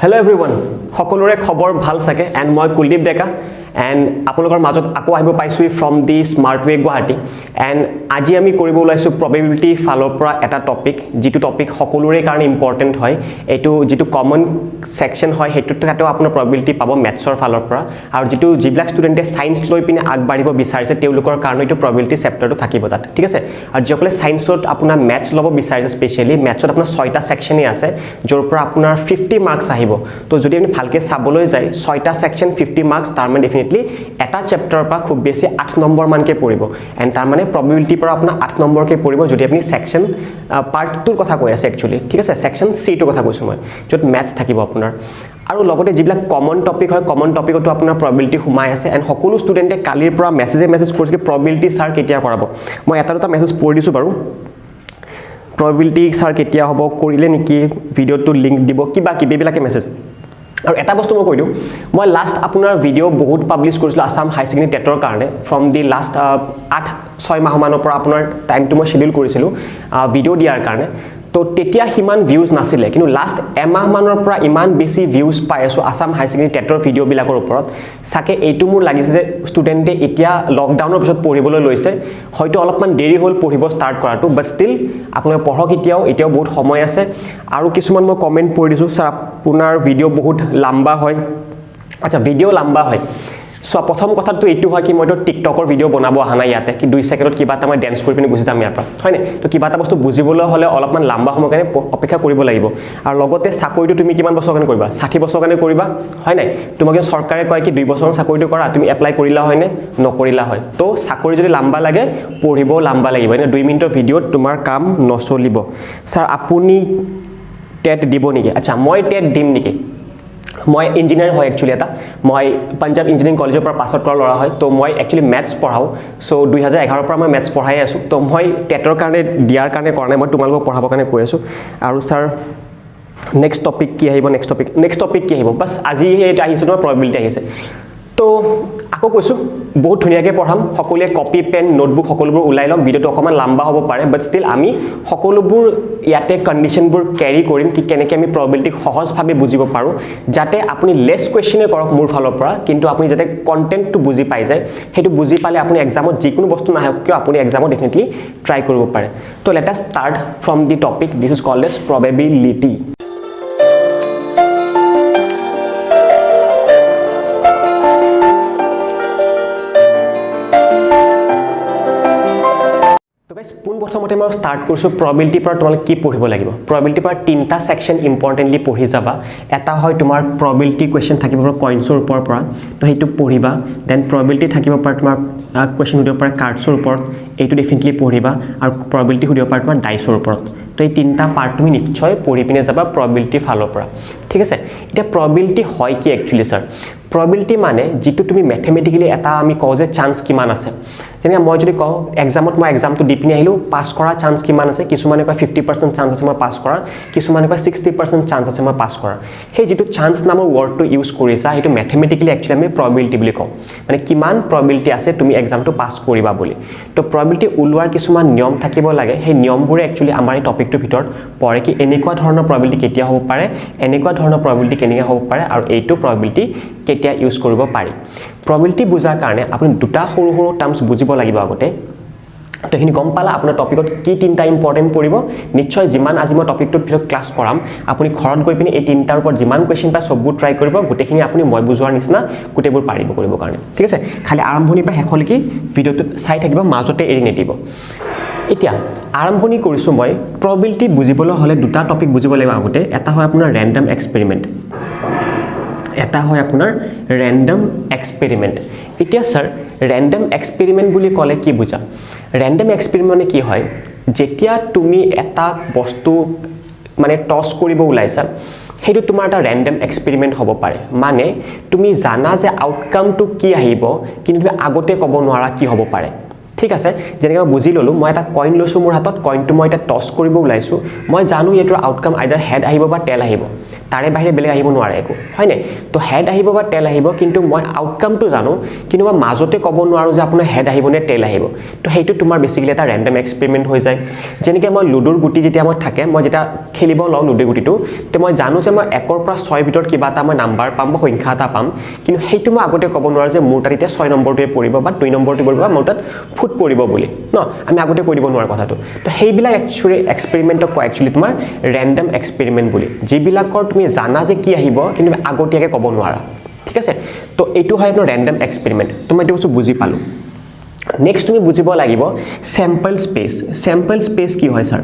Hello' everyone, সকলোৰে খবৰ ভাল চাগে। এণ্ড মই কুলদীপ ডেকা, এণ্ড আপোনালোকৰ মাজত আকৌ আহিব পাইছোঁ from the smart way Guwahati. And আজি আমি কৰিব ওলাইছোঁ প্ৰবেবিলিটি ফালৰ পৰা এটা টপিক, যিটো টপিক সকলোৰে কাৰণে ইম্পৰ্টেণ্ট হয়। এইটো যিটো কমন ছেকশ্যন হয়, সেইটোত তাতেও আপোনাৰ প্ৰবেবিলিটি পাব মেথছৰ ফালৰ পৰা। আৰু যিবিলাক ষ্টুডেণ্টে ছায়েন্স লৈ পিনে আগবাঢ়িব বিচাৰিছে, তেওঁলোকৰ কাৰণে এইটো প্ৰবেবিলিটি চেপ্টাৰটো থাকিব তাত, ঠিক আছে। আৰু যিসকলে ছায়েন্সত আপোনাৰ মেথছ ল'ব বিচাৰিছে, স্পেচিয়েলি মেথছত আপোনাৰ ছয়টা ছেকশ্যনেই আছে, য'ৰ পৰা আপোনাৰ 50 মাৰ্কছ আহিব। তো যদি আপুনি ভালকৈ চাবলৈ যায়, ছয়টা ছেকশ্যন 50 মাৰ্কছ, তাৰমানে ডেফিনেটলি এটা চেপ্টাৰৰ পৰা খুব বেছি 8 নম্বৰমানকৈ পৰিব। এণ্ড তাৰমানে প্ৰবেবিলিটিৰ পৰা আপোনাৰ 8 নম্বৰকৈ পৰিব, যদি আপুনি ছেকশ্যন পাৰ্ট টুৰ কথা কৈ আছে একচুৱেলি, ঠিক আছে। ছেকশ্যন চিটোৰ কথা কৈছোঁ মই, য'ত মেথছ থাকিব আপোনাৰ। আৰু লগতে যিবিলাক কমন টপিক হয়, কমন টপিকতো আপোনাৰ প্ৰবেবিলিটি সোমাই আছে। এণ্ড সকলো ষ্টুডেণ্টে কালিৰ পৰা মেছেজে মেছেজ কৰিছে কি প্ৰবেবিলিটি ছাৰ কেতিয়া কৰাব। মই এটা দুটা মেছেজ পঢ়ি দিছোঁ বাৰু। প্ৰবেবিলিটি ছাৰ কেতিয়া হ'ব, কৰিলে নেকি, ভিডিঅ'টো লিংক দিব, কিবা কিবি এইবিলাকে মেছেজ। আৰু এটা বস্তু মই কৈ দিওঁ, মই লাষ্ট আপোনাৰ ভিডিঅ' বহুত পাব্লিছ কৰিছিলোঁ আছাম হাই ছেকেণ্ডেৰী টেটৰ কাৰণে। ফ্ৰম the last 8-6 মাহমানৰ পৰা আপোনাৰ টাইমটো মই শ্বেডিউল কৰিছিলোঁ ভিডিঅ' দিয়াৰ কাৰণে। তো তেতিয়া সিমান ভিউজ নাছিলে, কিন্তু লাষ্ট এমাহমানৰ পৰা ইমান বেছি ভিউজ পাই আছোঁ আছাম হাই ছেকেণ্ডেৰী টেটৰ ভিডিঅ'বিলাকৰ ওপৰত। চাগে এইটো মোৰ লাগিছে যে ষ্টুডেণ্টে এতিয়া লকডাউনৰ পিছত পঢ়িবলৈ লৈছে। হয়তো অলপমান দেৰি হ'ল পঢ়িব ষ্টাৰ্ট কৰাটো, বাট ষ্টিল আপোনালোকে পঢ়ক, এতিয়াও এতিয়াও বহুত সময় আছে। আৰু কিছুমান মই কমেণ্ট পঢ়ি দিছোঁ। ছাৰ, আপোনাৰ ভিডিঅ' বহুত লাম্বা হয়। আচ্ছা, ভিডিঅ' লাম্বা হয়। চোৱা, প্ৰথম কথাটো এইটো হয় কি মইতো টিকটকৰ ভিডিঅ' বনাব অহা নাই ইয়াতে কি 2 ছেকেণ্ডত কিবা এটা মই ডেন্স কৰি পিনে গুচি যাম ইয়াৰ পৰা, হয়নে? তো কিবা এটা বস্তু বুজিবলৈ হ'লে অলপমান লাম্বা সময়ৰ কাৰণে অপেক্ষা কৰিব লাগিব। আৰু লগতে চাকৰিটো তুমি কিমান বছৰৰ কাৰণে কৰিবা? 60 বছৰৰ কাৰণে কৰিবা, হয় নাই? তোমাক যদি চৰকাৰে কয় কি 2 বছৰৰ চাকৰিটো কৰা, তুমি এপ্লাই কৰিলা হয়নে? নকৰিলা হয়। তো চাকৰি যদি লাম্বা লাগে, পঢ়িবও লাম্বা লাগিব। এনে 2 মিনিটৰ ভিডিঅ'ত তোমাৰ কাম নচলিব। ছাৰ, আপুনি টেট দিব নেকি? আচ্ছা, মই টেট দিম নেকি? মই ইঞ্জিনিয়াৰ হয় একচুৱেলি এটা, মই পাঞ্জাৱ ইঞ্জিনিয়াৰিং কলেজৰ পৰা পাছ আউট কৰা ল'ৰা হয়। তো মই একচুৱেলি মেথছ পঢ়াওঁ। চ' 2011ৰ পৰা মই মেথছ পঢ়াই আছোঁ। তো মই টেটৰ কাৰণে দিয়াৰ কাৰণে কৰা নাই, মই তোমালোকক পঢ়াবৰ কাৰণে কৈ আছোঁ। আৰু ছাৰ, নেক্সট টপিক কি আহিব? নেক্সট টপিক কি আহিব? বাছ, আজি এইটো আহিছে, তোমাৰ প্ৰবেবিলিটি আহিছে। তো আকৌ কৈছোঁ, বহুত ধুনীয়াকৈ পঢ়াম। সকলোৱে কপি, পেন, নোটবুক সকলোবোৰ ওলাই লওক। ভিডিঅ'টো অকণমান লাম্বা হ'ব পাৰে, বাট ষ্টিল আমি সকলোবোৰ ইয়াতে কণ্ডিশ্যনবোৰ কেৰি কৰিম কি কেনেকৈ আমি প্ৰবেবিলিটিক সহজভাৱে বুজিব পাৰোঁ, যাতে আপুনি লেছ কুৱেশ্যনে কৰক মোৰ ফালৰ পৰা, কিন্তু আপুনি যাতে কণ্টেণ্টটো বুজি পাই যায়। সেইটো বুজি পালে আপুনি এক্সামত যিকোনো বস্তু নাহক কিয়, আপুনি এক্সামত ডেফিনেটলি ট্ৰাই কৰিব পাৰে। তো let us start from the topic, this is called as probability. তো গাইজ, পোনপ্ৰথমতে মই ষ্টাৰ্ট কৰিছোঁ প্ৰবেবিলিটিৰ পৰা তোমালোকে কি পঢ়িব লাগিব। প্ৰবেবিলিটিৰ পৰা তিনিটা ছেকশ্যন ইম্পৰ্টেণ্টলি পঢ়ি যাবা। এটা হয় তোমাৰ প্ৰবেবিলিটি কুৱেশ্যন থাকিব পাৰে কইনছৰ ওপৰৰ পৰা, তো সেইটো পঢ়িবা। Then probability থাকিব পাৰে তোমাৰ কুৱেশ্যন সুধিব পাৰে কাৰ্ডছৰ ওপৰত, এইটো ডেফিনেটলি পঢ়িবা। আৰু প্ৰবেবিলিটি সুধিব পাৰে তোমাৰ ডাইচৰ ওপৰত। তো এই তিনিটা পাৰ্ট তুমি নিশ্চয় পঢ়ি পিনে যাবা প্ৰবেবিলিটিৰ ফালৰ পৰা, ঠিক আছে। এতিয়া প্ৰবেবিলিটি হয় কি একচুৱেলি ছাৰ? প্ৰবেবিলিটি মানে যিটো তুমি মেথমেটিকেলি এটা আমি কওঁ যে চান্স কিমান আছে। যেনেকৈ মই যদি কওঁ এক্সামত মই এক্সামটো দি পিনে আহিলোঁ, পাছ কৰা চান্স কিমান আছে? কিছুমানে কয় 50% চান্স আছে মই পাছ কৰাৰ, কিছুমানে কয় 60% চান্স আছে মই পাছ কৰাৰ। সেই যিটো চান্স নামৰ ৱৰ্ডটো ইউজ কৰিছা, সেইটো মেথমেটিকেলি একচুৱেলি আমি প্ৰবেবিলিটি বুলি কওঁ, মানে কিমান প্ৰবেবিলিটি আছে তুমি এক্সামটো পাছ কৰিবা বুলি। তো প্ৰবেবিলিটি ওলোৱাৰ কিছুমান নিয়ম থাকিব লাগে। সেই নিয়মবোৰে একচুৱেলি আমাৰ এই টপিকটোৰ ভিতৰত পৰে কি এনেকুৱা ধৰণৰ প্ৰবেবিলিটি কেতিয়া হ'ব পাৰে, এনেকুৱা ধৰণৰ প্ৰবেবিলিটি কেনেকৈ হ'ব পাৰে আৰু এইটো প্ৰবেবিলিটি কেতিয়া ইউজ কৰিব পাৰি। প্ৰবেবিলিটি বুজাৰ কাৰণে আপুনি দুটা সৰু সৰু টাৰ্মছ বুজিব লাগিব আগতে। তো এইখিনি গম পালা আপোনাৰ টপিকত কি তিনিটা ইম্পৰ্টেণ্ট পৰিব। নিশ্চয় যিমান আজি মই টপিকটোৰ ভিতৰত ক্লাছ কৰাম, আপুনি ঘৰত গৈ পিনে এই তিনিটাৰ ওপৰত যিমান কুৱেশ্যন পায় চববোৰ ট্ৰাই কৰিব। গোটেইখিনি আপুনি মই বুজোৱাৰ নিচিনা গোটেইবোৰ পাৰিব কৰিবৰ কাৰণে, ঠিক আছে। খালি আৰম্ভণিৰ পৰা শেষলৈকে ভিডিঅ'টো চাই থাকিব, মাজতে এৰি নিদিব। এতিয়া আৰম্ভণি কৰিছোঁ মই। প্ৰবেবিলিটি বুজিবলৈ হ'লে দুটা টপিক বুজিব লাগিব আগতে। এটা হয় আপোনাৰ ৰেণ্ডম এক্সপেৰিমেণ্ট, এটা হয় আপোনাৰ ৰেণ্ডম এক্সপেৰিমেণ্ট। এতিয়া ছাৰ, ৰেণ্ডম এক্সপেৰিমেণ্ট বুলি ক'লে কি বুজা? ৰেণ্ডম এক্সপেৰিমেণ্ট মানে কি হয়, যেতিয়া তুমি এটা বস্তু মানে টছ কৰিব ওলাইছা, সেইটো তোমাৰ এটা ৰেণ্ডম এক্সপেৰিমেণ্ট হ'ব পাৰে। মানে তুমি জানা যে আউটকামটো কি আহিব, কিন্তু তুমি আগতে ক'ব নোৱাৰা কি হ'ব পাৰে। ঠিক আছে, যেনেকৈ মই বুজি ল'লোঁ, মই এটা কইন লৈছোঁ মোৰ হাতত, কইনটো মই এতিয়া টছ কৰিব ওলাইছোঁ। মই জানো এইটোৰ আউটকাম আইদাৰ হেড আহিব বা টেল আহিব, তাৰে বাহিৰে বেলেগ আহিব নোৱাৰে একো, হয়নে? তো হেড আহিব বা টেল আহিব, কিন্তু মই আউটকামটো জানো, কিন্তু মই মাজতে ক'ব নোৱাৰোঁ যে আপোনাৰ হেড আহিব নে টেল আহিব। তো সেইটো তোমাৰ বেচিকেলি এটা ৰেণ্ডম এক্সপেৰিমেণ্ট হৈ যায়। যেনেকৈ মই লুডুৰ গুটি যেতিয়া মই থাকে, মই যেতিয়া খেলিব লওঁ লুডুৰ গুটিটো, তো মই জানো যে মই 1ৰ পৰা 6ৰ ভিতৰত কিবা এটা মই নাম্বাৰ পাম বা সংখ্যা এটা পাম, কিন্তু সেইটো মই আগতে ক'ব নোৱাৰোঁ যে মোৰ তাত এতিয়া 6 নম্বৰটোৱে পৰিব বা 2 নম্বৰটোৱে পৰিব বা মোৰ তাত ফুট পৰিব বুলি ন, আমি আগতে কৈ দিব নোৱাৰোঁ কথাটো। তো সেইবিলাক একচুৱেলি এক্সপেৰিমেণ্টক কয় একচুৱেলি তোমাৰ ৰেণ্ডম এক্সপেৰিমেণ্ট বুলি, যিবিলাকৰ তুমি জানা যে কি আহিব, কিন্তু তুমি আগতীয়াকৈ ক'ব নোৱাৰা। ঠিক আছে, তো এইটো হয় আপোনাৰ ৰেণ্ডম এক্সপেৰিমেণ্ট। তো মই এইটো বস্তু বুজি পালোঁ। নেক্সট তুমি বুজিব লাগিব চেম্পল স্পেচ। চেম্পল স্পেচ কি হয় ছাৰ?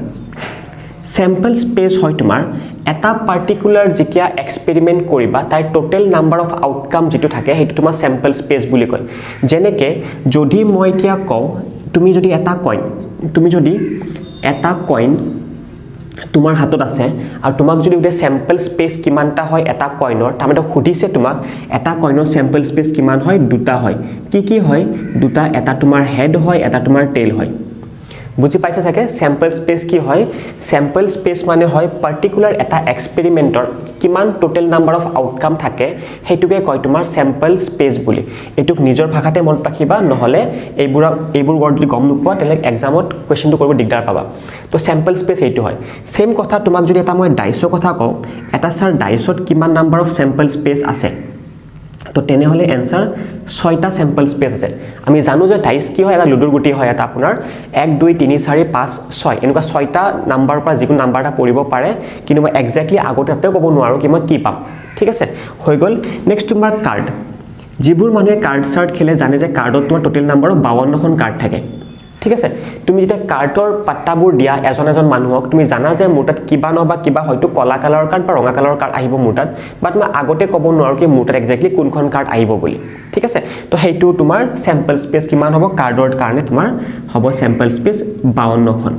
চেম্পল স্পেচ হয় তোমাৰ এটা পাৰ্টিকুলাৰ যেতিয়া এক্সপেৰিমেণ্ট কৰিবা, তাৰ টোটেল নাম্বাৰ অফ আউটকাম যিটো থাকে, সেইটো তোমাৰ চেম্পল স্পেচ বুলি কয়। যেনেকৈ যদি মই এতিয়া কওঁ, তুমি যদি এটা কইন তোমাৰ হাতত আছে আৰু তোমাক যদি সোধে চেম্পল স্পেচ কিমানটা হয় এটা কইনৰ, তাৰমানে সুধিছে তোমাক এটা কইনৰ চেম্পল স্পেচ কিমান হয়? দুটা হয়। কি কি হয় দুটা? এটা তোমাৰ হেড হয়, এটা তোমাৰ টেইল হয়। বুজি পাইছে চাগে চেম্পল স্পেচ কি হয়? চেম্পল স্পেচ মানে হয় পাৰ্টিকুলাৰ এটা এক্সপেৰিমেণ্টৰ কিমান টোটেল নাম্বাৰ অফ আউটকাম থাকে, সেইটোকে কয় তোমাৰ চেম্পল স্পেচ বুলি। এইটোক নিজৰ ভাষাতে মনত ৰাখিবা, নহ'লে এইবোৰ ৱৰ্ড যদি গম নোপোৱা, তেনেহ'লে এক্সামত কুৱেশ্যনটো কৰিব দিগদাৰ পাবা। তো চেম্পল স্পেচ এইটো হয়। ছেইম কথা, তোমাক যদি এটা মই ডাইচৰ কথা কওঁ, এটা ছাৰ ডাইচত কিমান নাম্বাৰ অফ চেম্পল স্পেচ আছে? তো তেনেহ'লে এনচাৰ ছয়টা চেম্পল স্পেচ আছে। আমি জানো যে ডাইচ কি হয়, এটা লুডুৰ গুটি হয় এটা আপোনাৰ 1, 2, 3, 4, 5, 6 এনেকুৱা ছয়টা নাম্বাৰৰ পৰা যিকোনো নাম্বাৰ এটা পৰিব পাৰে, কিন্তু মই একজেক্টলি আগতে তাতেও ক'ব নোৱাৰোঁ কি মই কি পাম। ঠিক আছে, হৈ গ'ল। নেক্সট তোমাৰ কাৰ্ড। যিবোৰ মানুহে কাৰ্ড চাৰ্ড খেলে জানে যে কাৰ্ডত তোমাৰ টোটেল নাম্বাৰৰ 52খন কাৰ্ড থাকে। ঠিক আছে, তুমি যেতিয়া কাৰ্ডৰ পাত্তাবোৰ দিয়া এজন এজন মানুহক, তুমি জানা যে মোৰ তাত কিবা নহবা কিবা হয়তো ক'লা কালাৰৰ কাৰ্ড বা ৰঙা কালাৰৰ কাৰ্ড আহিব মোৰ তাত, বাট মই আগতে ক'ব নোৱাৰোঁ কি মোৰ তাত একজেক্টলি কোনখন কাৰ্ড আহিব বুলি। ঠিক আছে, তো সেইটো তোমাৰ চেম্পল স্পেচ কিমান হ'ব কাৰ্ডৰ কাৰণে? তোমাৰ হ'ব চেম্পল স্পেচ 52খন।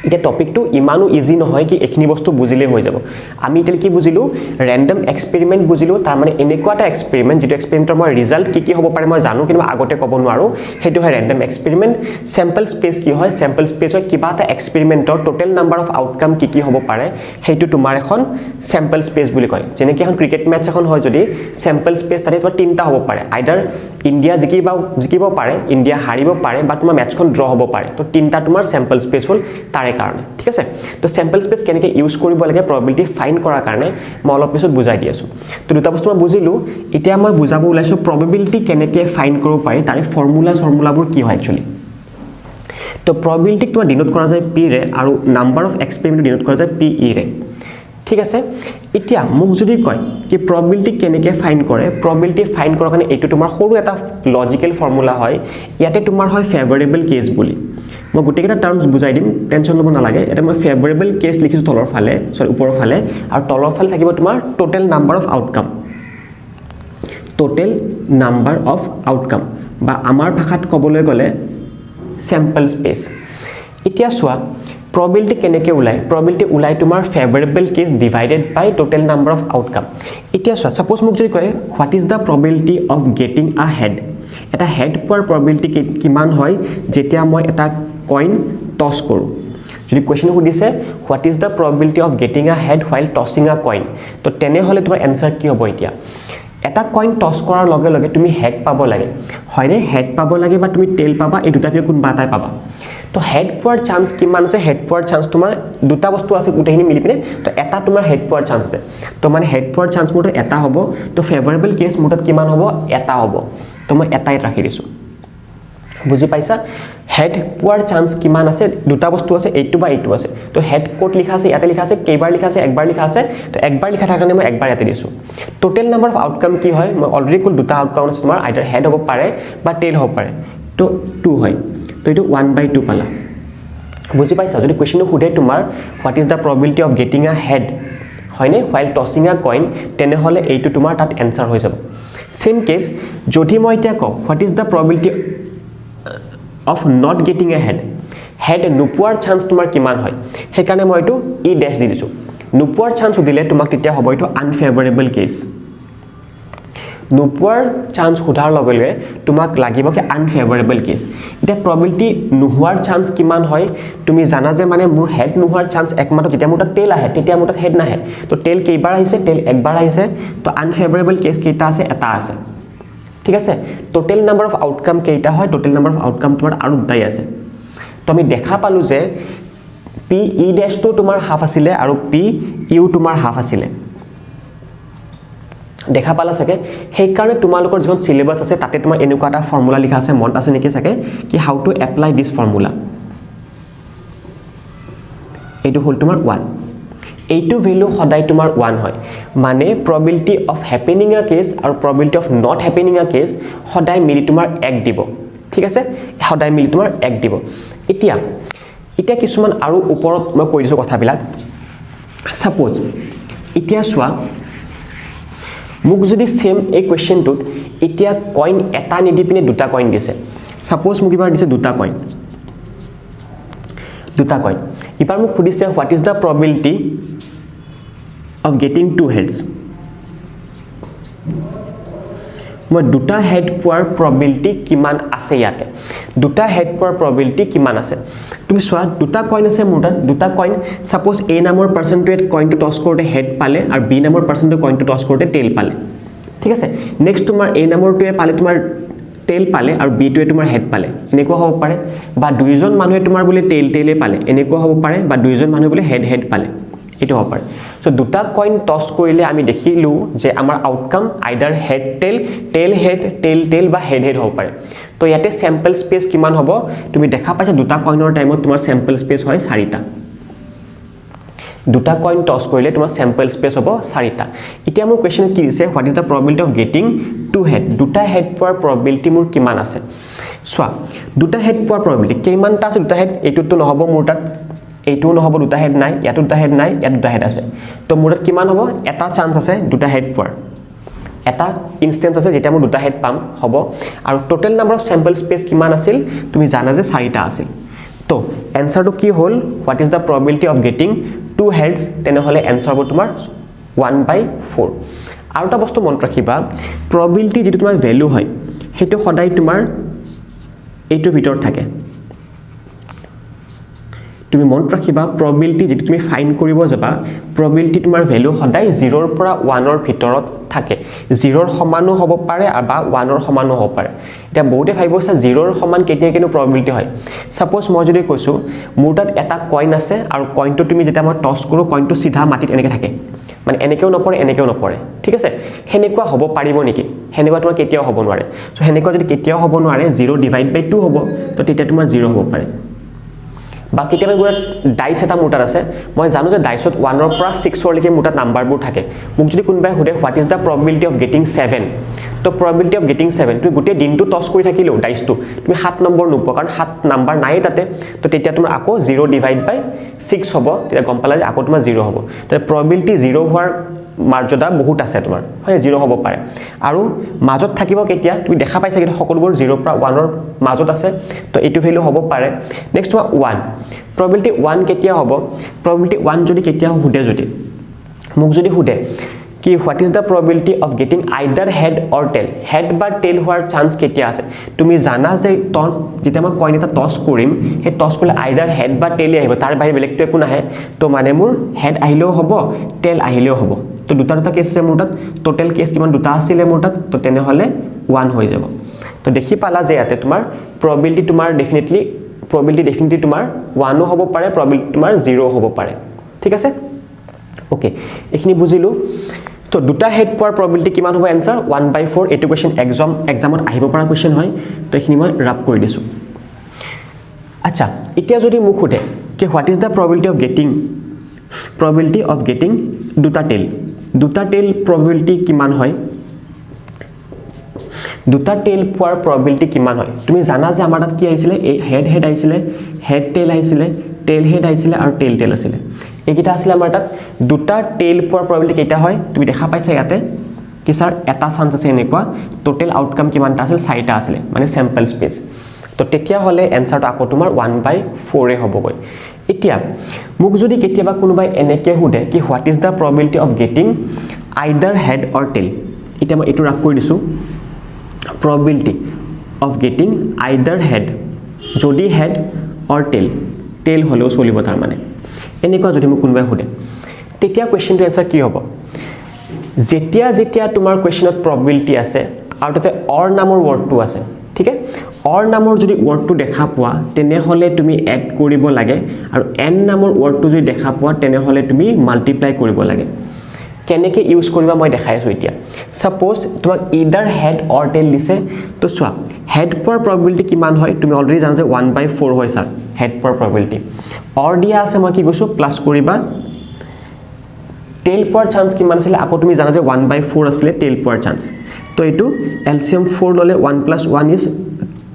এতিয়া টপিকটো ইমানো ইজি নহয় কি এইখিনি বস্তু বুজিলেই হৈ যাব। আমি এতিয়া কি বুজিলোঁ? ৰেণ্ডম এক্সপেৰিমেণ্ট বুজিলোঁ। তাৰমানে এনেকুৱা এটা এক্সপেৰিমেণ্ট, যিটো এক্সপেৰিমেণ্টৰ মই ৰিজাল্ট কি কি হ'ব পাৰে মই জানো, কিন্তু মই আগতে ক'ব নোৱাৰোঁ, সেইটো হয় ৰেণ্ডম এক্সপেৰিমেণ্ট। চেম্পল স্পেচ কি হয়? চেম্পল স্পেচ হয় কিবা এটা এক্সপেৰিমেণ্টৰ টোটেল নাম্বাৰ অফ আউটকাম কি কি হ'ব পাৰে, সেইটো তোমাৰ এখন চেম্পল স্পেচ বুলি কয়। যেনেকৈ এখন ক্ৰিকেট মেটচ এখন হয় যদি, চেম্পল স্পেচ তাতে তোমাৰ তিনিটা হ'ব পাৰে। আইদাৰ ইণ্ডিয়া জিকিব পাৰে, ইণ্ডিয়া হাৰিব পাৰে বা তোমাৰ মেটচখন ড্ৰ হ'ব পাৰে। তো তিনিটা তোমাৰ চেম্পল স্পেচ হ'ল তাৰে কাৰণে। ঠিক আছে, তো চেম্পল স্পেচ কেনেকৈ ইউজ কৰিব লাগে প্ৰবেবিলিটি ফাইণ্ড কৰাৰ কাৰণে, মই অলপ পিছত বুজাই দি আছোঁ। তো দুটা বস্তু মই বুজিলোঁ। এতিয়া মই বুজাব ওলাইছোঁ প্ৰবেবিলিটি কেনেকৈ ফাইণ্ড কৰিব পাৰি, তাৰে ফৰ্মুলা চৰ্মুলাবোৰ কি হয় একচুৱেলি। তো প্ৰবেবিলিটিক তোমাৰ ডিনোট কৰা যায় পিৰে আৰু নাম্বাৰ অফ এক্সপেৰিমেণ্ট ডিনোট কৰা যায় পি ইৰে। ঠিক আছে, এতিয়া মোক যদি কয় কি প্ৰবেবিলিটি কেনেকৈ ফাইণ্ড কৰে, প্ৰবেবিলিটি ফাইণ্ড কৰাৰ কাৰণে এইটো তোমাৰ সৰু এটা লজিকেল ফৰ্মুলা হয়। ইয়াতে তোমাৰ হয় ফেভাৰেবল কেছ বুলি। মই গোটেইকেইটা টাৰ্মছ বুজাই দিম, টেনশ্যন ল'ব নালাগে। ইয়াতে মই ফেভাৰেবল কেছ লিখিছোঁ তলৰ ফালে, চৰি, ওপৰৰ ফালে, আৰু তলৰ ফালে থাকিব তোমাৰ total number of outcome. Total number of outcome বা আমাৰ ভাষাত ক'বলৈ গ'লে চেম্পল স্পেচ। এতিয়া চোৱা, প্ৰবেবিলিটি কেনেকৈ ওলায়? প্ৰবেবিলিটি ওলায় তোমাৰ favourable case divided by total number of outcome। এতিয়া চোৱা, ছাপ'জ মোক যদি কয়, "What is the probability of getting a head?" এটা হেড পোৱাৰ প্ৰবেবিলিটি কিমান হয় যেতিয়া মই এটা কইন টছ কৰোঁ? যদি কুৱেশ্যন সুধিছে, "What is the probability of getting a head while tossing a coin?" তো তেনেহ'লে তোমাৰ এনচাৰ কি হ'ব? এতিয়া এটা কইন টছ কৰাৰ লগে লগে তুমি হেড পাব লাগে, হয়নে? হেড পাব লাগে বা তুমি টেইল পাবা, এই দুটা ভিতৰত কোনোবা এটাই পাবা। তো হেড পোৱাৰ চান্স কিমান আছে? হেড পোৱাৰ চান্স তোমাৰ দুটা বস্তু আছে গোটেইখিনি মিলি পিনে, তো এটা তোমাৰ হেড পোৱাৰ চান্স আছে। তো মানে হেড পোৱাৰ চান্স মোৰ তাত এটা হ'ব। তো ফেভাৰেবল কেছ মোৰ তাত কিমান হ'ব? এটা হ'ব। তো মই এটাই ৰাখি দিছোঁ। বুজি পাইছা? হেড পোৱাৰ চান্স কিমান আছে? দুটা বস্তু আছে, এইটো বা এইটো আছে। তো হেড ক'ত লিখা আছে? ইয়াতে লিখা আছে। কেইবাৰ লিখা আছে? একবাৰ লিখা আছে। তো একবাৰ লিখা থকাৰ কাৰণে মই একবাৰ ইয়াতে দিছোঁ। টোটেল নাম্বাৰ অফ আউটকাম কি হয়? মই অলৰেডি ক'লো, দুটা আউটকাম আছে তোমাৰ, আইডাৰ হেড হ'ব পাৰে বা টেইল হ'ব পাৰে। তো টু হয়। তো এইটো 1/2 পালা। বুজি পাইছা? যদি কুৱেশ্যনটো সোধে তোমাৰ, "What is the probability of getting a head," হয়নে, while tossing a coin, তেনেহ'লে এইটো তোমাৰ তাত এনচাৰ হৈ যাব। ছেইম কেছ যদি মই এতিয়া কওঁ, "What is the probability of not getting a head?" Head নোপোৱাৰ চান্স তোমাৰ কিমান হয়? সেইকাৰণে মই এইটো ই ডেছ দি দিছোঁ। নোপোৱাৰ চান্স সুধিলে তোমাক তেতিয়া হ'ব এইটো আনফেভাৰেবল কেছ। নোপোৱাৰ চান্স সোধাৰ লগে লগে তোমাক লাগিব কি আনফেভাৰেবল কেছ। এতিয়া প্ৰবেবিলিটি নোহোৱাৰ চান্স কিমান হয় তুমি জানা যে মানে মোৰ হেড নোহোৱাৰ চান্স একমাত্ৰ যেতিয়া মোৰ তাত টেল আহে, তেতিয়া মোৰ তাত হেড নাহে। তো টেল কেইবাৰ আহিছে? টেল একবাৰ আহিছে। তো আনফেভাৰেবল কেছ কেইটা আছে? এটা আছে, ঠিক আছে। টোটেল নাম্বাৰ অফ আউটকাম কেইটা হয়? টোটেল নাম্বাৰ অফ আউটকাম তোমাৰ আৰু দুটাই আছে। তো আমি দেখা পালোঁ যে পি ই ডেছটো তোমাৰ হাফ আছিলে আৰু পি ইউ তোমাৰ হাফ আছিলে, দেখা পালা চাগে। সেইকাৰণে তোমালোকৰ যিখন চিলেবাছ আছে তাতে তোমাৰ এনেকুৱা এটা ফৰ্মুলা লিখা আছে, মনত আছে নেকি চাগে, কি how to apply this formula. এইটো হ'ল তোমাৰ ওৱান, এইটো ভেলু সদায় তোমাৰ ওৱান হয়, মানে probability of happening a case আৰু probability of not happening a case সদায় মিলি তোমাৰ এক দিব, ঠিক আছে, সদায় মিলি তোমাৰ এক দিব। এতিয়া এতিয়া কিছুমান আৰু ওপৰত মই কৈ দিছোঁ কথাবিলাক। ছাপ'জ এতিয়া চোৱা, মোক যদি ছেম এই কুৱেশ্যনটোত এতিয়া কইন এটা নিদি পিনে দুটা কইন দিছে, ছাপ'জ মোক এইবাৰ দিছে দুটা কইন, দুটা কইন, এইবাৰ মোক সুধিছে what is the probability of getting two heads. মই দুটা হেড পোৱাৰ প্ৰবেবিলিটি কিমান আছে? ইয়াতে দুটা হেড পোৱাৰ প্ৰবেবিলিটি কিমান আছে? তুমি চোৱা, দুটা কইন আছে মোৰ তাত, দুটা কইন। ছাপ'জ এ নামৰ পাৰ্চনটোৱে কইনটো টছ কৰোঁতে হেড পালে আৰু বি নামৰ পাৰ্চনটোৱে কইনটো টছ কৰোঁতে টেইল পালে, ঠিক আছে। নেক্সট তোমাৰ এ নামৰটোৱে পালে তোমাৰ টেইল পালে আৰু বিটোৱে তোমাৰ হেড পালে, এনেকুৱা হ'ব পাৰে। বা দুইজন মানুহে তোমাৰ বোলে টেইল টেইলে পালে, এনেকুৱা হ'ব পাৰে। বা দুইজন মানুহে বোলে হেড হেড পালে, এইটো হ'ব পাৰে। চ' দুটা কইন টছ কৰিলে আমি দেখিলোঁ যে আমাৰ outcome either head tail, tail head, tail tail বা হেড হেড হ'ব পাৰে। তো ইয়াতে চেম্পল স্পেচ কিমান হ'ব? তুমি দেখা পাইছা দুটা কইনৰ টাইমত তোমাৰ চেম্পল স্পেচ হয় চাৰিটা। দুটা কইন টছ কৰিলে তোমাৰ চেম্পল স্পেচ হ'ব চাৰিটা। এতিয়া মোৰ কুৱেশ্যন কি দিছে? What is the probability of getting two head? দুটা হেড পোৱাৰ প্ৰবেবিলিটি মোৰ কিমান আছে? চোৱা, দুটা হেড পোৱাৰ প্ৰবেবিলিটি কিমানটা আছে? দুটা হেড এইটোততো নহ'ব মোৰ তাত, এইটোও নহ'ব, দুটা হেড নাই, ইয়াতো দুটা হেড নাই, ইয়াত দুটা হেড আছে। তো মোৰ তাত কিমান হ'ব? এটা চান্স আছে দুটা হেড পোৱাৰ, এটা ইনষ্টেঞ্চ আছে যেতিয়া মই দুটা হেড পাম হ'ব। আৰু total number of sample space কিমান আছিল? তুমি জানা যে চাৰিটা আছিল। তো এনচাৰটো কি হ'ল? What is the probability of getting two heads? তেনেহ'লে এনচাৰ হ'ব তোমাৰ 1/4। আৰু এটা বস্তু মনত ৰাখিবা, প্ৰবেবিলিটি যিটো তোমাৰ ভেলু হয় সেইটো সদায় তোমাৰ এইটোৰ ভিতৰত থাকে। তুমি মনত ৰাখিবা, প্ৰবেবিলিটি যিটো তুমি ফাইণ্ড কৰিব যাবা, প্ৰবেবিলিটি তোমাৰ ভেলু সদায় জিৰ'ৰ পৰা ওৱানৰ ভিতৰত থাকে। জিৰ'ৰ সমানো হ'ব পাৰে বা ওৱানৰ সমানো হ'ব পাৰে। এতিয়া বহুতে ভাবিব ছাৰ জিৰ'ৰ সমান কেতিয়া কিন্তু প্ৰবেবিলিটি হয়? ছাপ'জ মই যদি কৈছোঁ মোৰ তাত এটা কইন আছে আৰু কইনটো তুমি যেতিয়া মই টছ কৰোঁ, কইনটো চিধা মাটিত এনেকৈ থাকে, মানে এনেকৈও নপৰে এনেকৈও নপৰে, ঠিক আছে। সেনেকুৱা হ'ব পাৰিব নেকি? সেনেকুৱা তোমাৰ কেতিয়াও হ'ব নোৱাৰে। চ' সেনেকুৱা যদি কেতিয়াও হ'ব নোৱাৰে, জিৰ' ডিভাইড বাই টু হ'ব, তো তেতিয়া তোমাৰ জিৰ' হ'ব পাৰে। বা কেতিয়াবা মোৰ ডাইচ এটা মোৰ তাত আছে, মই জানো যে ডাইচত ওৱানৰ পৰা ছিক্সৰলৈকে মোৰ তাত নাম্বাৰবোৰ থাকে। মোক যদি কোনোবাই সোধে what is the probability of getting seven, তো প্ৰবেবিলিটি অফ গেটিং ছেভেন, তুমি গোটেই দিনটো টছ কৰি থাকিলেও ডাইচটো তুমি 7 নম্বৰ নোপোৱা, কাৰণ 7 নাম্বাৰ নায়েই তাতে। তো তেতিয়া তোমাৰ আকৌ জিৰ' ডিভাইড বাই ছিক্স হ'ব, তেতিয়া গম পালা যে আকৌ তোমাৰ জিৰ' হ'ব। তেতিয়া প্ৰবেবিলিটি জিৰ' হোৱাৰ মৰ্যাদা বহুত আছে তোমাৰ, হয়, জিৰ' হ'ব পাৰে। আৰু মাজত থাকিব কেতিয়া? তুমি দেখা পাইছা কিন্তু সকলোবোৰ জিৰ'ৰ পৰা ওৱানৰ মাজত আছে, তো এইটো ভেলু হ'ব পাৰে। নেক্সট তোমাৰ ওৱান, প্ৰবেবিলিটি ওৱান কেতিয়া হ'ব? প্ৰবেবিলিটি ওৱান যদি কেতিয়া সোধে, যদি মোক যদি সোধে কি what is the probability of getting either head or tail, head বা টেল হোৱাৰ চান্স কেতিয়া আছে? তুমি জানা যে যেতিয়া মই কইন এটা টছ কৰিম, সেই টছ কৰিলে আইদাৰ হেড বা টেলেই আহিব, তাৰ বাহিৰে বেলেগটো একো নাহে। তো মানে মোৰ হেড আহিলেও হ'ব, টেল আহিলেও হ'ব। তো দুটা দুটা কেছ আছে মোৰ তাত, টোটেল কেছ কিমান? দুটা আছিলে মোৰ তাত, তো তেনেহ'লে ওৱান হৈ যাব। তো দেখি পালা যে ইয়াতে তোমাৰ প্ৰবেবিলিটি তোমাৰ ডেফিনেটলি, প্ৰবেবিলিটি ডেফিনেটলি তোমাৰ ওৱানো হ'ব পাৰে, প্ৰবেবিলিটি তোমাৰ জিৰ' হ'ব পাৰে, ঠিক আছে। অ'কে, এইখিনি বুজিলোঁ। তো দুটা হেড পোৱাৰ প্ৰবেবিলিটি কিমান হ'ব? এনচাৰ 1/4। এইটো কুৱেশ্যন এক্সামত আহিব পৰা কুৱেশ্যন হয়, তো এইখিনি মই ৰাপ কৰি দিছোঁ। আচ্ছা, এতিয়া যদি মোক সোধে কি what is the probability of getting, probability of getting দুটা টেল, দুটা টেল প্ৰবেবিলিটি কিমান হয়? দুটা টেল পোৱাৰ প্ৰবেবিলিটি কিমান হয়? তুমি জানা যে আমাৰ তাত কি আহিছিলে? এই হেড হেড আহিছিলে, হেড টেল আহিছিলে, টেল হেড আহিছিলে আৰু টেল টেল আছিলে, এইকেইটা আছিলে আমাৰ তাত। দুটা টেল পোৱাৰ প্ৰবেবিলিটি কেইটা হয়? তুমি দেখা পাইছা ইয়াতে কি ছাৰ এটা চান্স আছে এনেকুৱা। টোটেল আউটকাম কিমানটা আছিল? চাৰিটা আছিলে, মানে চেম্পল স্পেচ। তো তেতিয়াহ'লে এনচাৰটো আকৌ তোমাৰ 1/4 হ'বগৈ। এতিয়া মোক যদি কেতিয়াবা কোনোবাই এনেকৈ সোধে কি what is the probability of getting either head or tail, এতিয়া মই এইটো ৰাফ কৰি দিছোঁ। Probability of getting either head, যদি হেড অৰ টেল, টেল হ'লেও চলিব। তাৰমানে এনেকুৱা যদি মোক কোনোবাই সোধে, তেতিয়া কুৱেশ্যনটো এনচাৰ কি হ'ব? যেতিয়া যেতিয়া তোমাৰ কুৱেশ্যনত প্ৰবেবিলিটি আছে আৰু তাতে অৰ নামৰ ৱৰ্ডটো আছে, ঠিক আছে, অৰ নামৰ যদি ৱৰ্ডটো দেখা পোৱা, তেনেহ'লে তুমি এড কৰিব লাগে আৰু এণ্ড নামৰ ৱৰ্ডটো যদি দেখা পোৱা, তেনেহ'লে তুমি মাল্টিপ্লাই কৰিব লাগে। কেনেকৈ ইউজ কৰিবা মই দেখাই আছোঁ। এতিয়া ছাপ'জ তোমাক ইডাৰ হেড অৰ টেল দিছে। তো চোৱা, হেড পোৱাৰ প্ৰবেবিলিটি কিমান হয়? তুমি অলৰেডি জানা যে 1/4 হয় ছাৰ হেড পোৱাৰ প্ৰবেবিলিটি। অৰ দিয়া আছে, মই কি কৈছোঁ? প্লাছ কৰিবা। টেল পোৱাৰ চান্স কিমান আছিলে? আকৌ তুমি জানা যে 1/4 আছিলে টেল পোৱাৰ চান্স। তো এইটো এলচিএম ফ'ৰ ল'লে 1 plus 1 is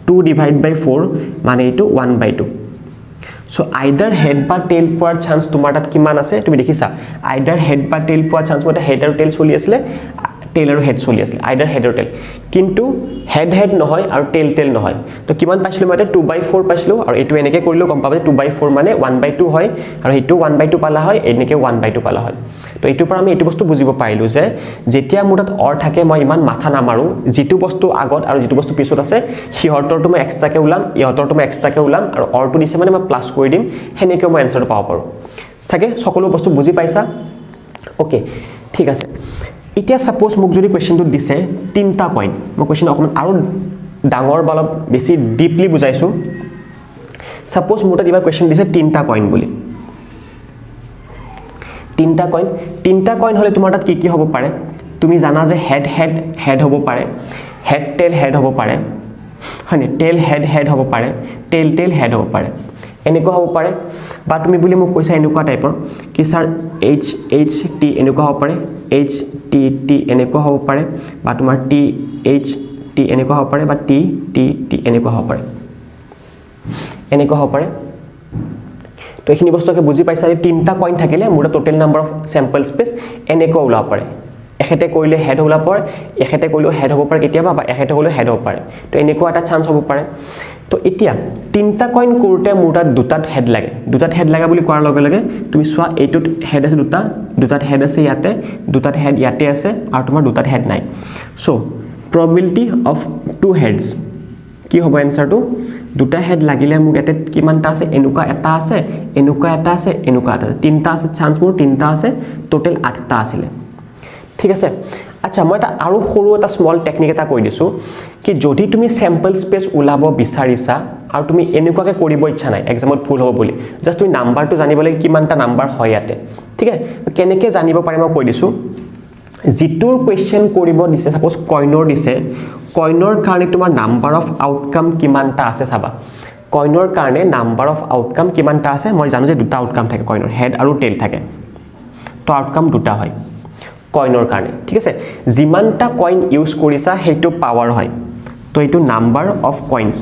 2 divide by 4, মানে এইটো 1/2। চ' আইদাৰ হেড বা টেল পোৱাৰ চান্স তোমাৰ তাত কিমান আছে তুমি দেখিছা। আইদাৰ হেড বা টেল পোৱাৰ চান্স, মতে হেড আৰু টেল চলি আছিলে, টেল আৰু হেড চলি আছিলে, আইদাৰ হেড আৰু টেল, কিন্তু হেড হেড নহয় আৰু টেল টেল নহয়। তো কিমান পাইছিলোঁ মই? এতিয়া 2/4 পাইছিলোঁ। আৰু এইটো এনেকৈ কৰিলেও গম পাবা যে 2/4 মানে 1/2 হয় আৰু সেইটো 1/2 পালা হয়, এনেকৈ 1/2 পালা হয়। তো এইটোৰ পৰা আমি এইটো বস্তু বুজিব পাৰিলোঁ যে যেতিয়া মোৰ তাত অৰ থাকে, মই ইমান মাথা নামাৰোঁ। যিটো বস্তু আগত আৰু যিটো বস্তু পিছত আছে, সিহঁতৰটো মই এক্সট্ৰাকৈ ওলাম, ইহঁতৰটো মই এক্সট্ৰাকৈ ওলাম আৰু অৰটো দিছে মানে মই প্লাছ কৰি দিম। সেনেকৈও মই এনচাৰটো পাব পাৰোঁ। চাগে সকলো বস্তু বুজি পাইছা। অ'কে, ঠিক আছে। এতিয়া ছাপ'জ মোক যদি কুৱেশ্যনটো দিছে তিনিটা কইন, মই কুৱেশ্যন অকণমান আৰু ডাঙৰ বা অলপ বেছি ডিপলি বুজাইছোঁ। ছাপ'জ মোৰ তাত কিবা কুৱেশ্যন দিছে তিনিটা কইন বুলি। তিনিটা কইন, তিনিটা কইন হ'লে তোমাৰ তাত কি কি হ'ব পাৰে? তুমি জানা যে হেড হেড হেড হ'ব পাৰে, হেড টেল হেড হ'ব পাৰে, হয়নে? টেল হেড হেড হ'ব পাৰে, টেল টেল হেড হ'ব পাৰে, এনেকুৱা হ'ব পাৰে। বা তুমি বুলি মোক কৈছা এনেকুৱা টাইপৰ কি ছাৰ, এইচ এইচ টি এনেকুৱা হ'ব পাৰে, এইচ টি টি এনেকুৱা হ'ব পাৰে, বা তোমাৰ টি এইচ টি এনেকুৱা হ'ব পাৰে, বা টি টি টি এনেকুৱা হ'ব পাৰে, এনেকুৱা হ'ব পাৰে। তো এইখিনি বস্তুকে বুজি পাইছা যে তিনিটা কইন থাকিলে মোৰ total number of sample space এনেকুৱা ওলাব পাৰে। এখেতে কৰিলে হেড ওলাব পাৰে, এখেতে কৰিলেও হেড হ'ব পাৰে কেতিয়াবা, বা এখেতে কৰিলেও হেড হ'ব পাৰে। তো এনেকুৱা এটা চান্স হ'ব পাৰে। তো এতিয়া তিনিটা কইন কৰোঁতে মোৰ তাত দুটাত হেড লাগে। দুটাত হেড লগা বুলি কোৱাৰ লগে লগে তুমি চোৱা, এইটোত হেড আছে দুটা, দুটাত হেড আছে ইয়াতে, দুটাত হেড ইয়াতে আছে আৰু তোমাৰ দুটাত হেড নাই। So probability of two heads কি হ'ব এনচাৰটো? দুটা হেড লাগিলে মোক ইয়াতে কিমানটা আছে? এনেকুৱা এটা আছে, এনেকুৱা এটা আছে, এনেকুৱা এটা আছে, তিনিটা আছে। চান্স মোৰ তিনিটা আছে, টোটেল আঠটা আছিলে। ঠিক আছে। আচ্ছা, মই এটা আৰু সৰু এটা স্মল টেকনিক এটা কৈ দিছোঁ কি যদি তুমি চেম্পল স্পেচ ওলাব বিচাৰিছা আৰু তুমি এনেকুৱাকৈ কৰিব ইচ্ছা নাই, এক্সামত ভুল হ'ব বুলি, জাষ্ট তুমি নাম্বাৰটো জানিব লাগে, কিমানটা নাম্বাৰ হয় ইয়াতে। ঠিক আছে, কেনেকৈ জানিব পাৰে মই কৈ দিছোঁ। যিটোৰ কুৱেশ্যন কৰিব দিছে, ছাপ'জ কইনৰ দিছে, কইনৰ কাৰণে তোমাৰ নাম্বাৰ অফ আউটকাম কিমানটা আছে চাবা। কইনৰ কাৰণে নাম্বাৰ অফ আউটকাম কিমানটা আছে? মই জানো যে দুটা আউটকাম থাকে কইনৰ, হেড আৰু টেল থাকে। তো আউটকাম দুটা হয় কইনৰ কাৰণে। ঠিক আছে। যিমানটা কইন ইউজ কৰিছা, সেইটো পাৱাৰ হয়। তো এইটো নাম্বাৰ অফ কইনছ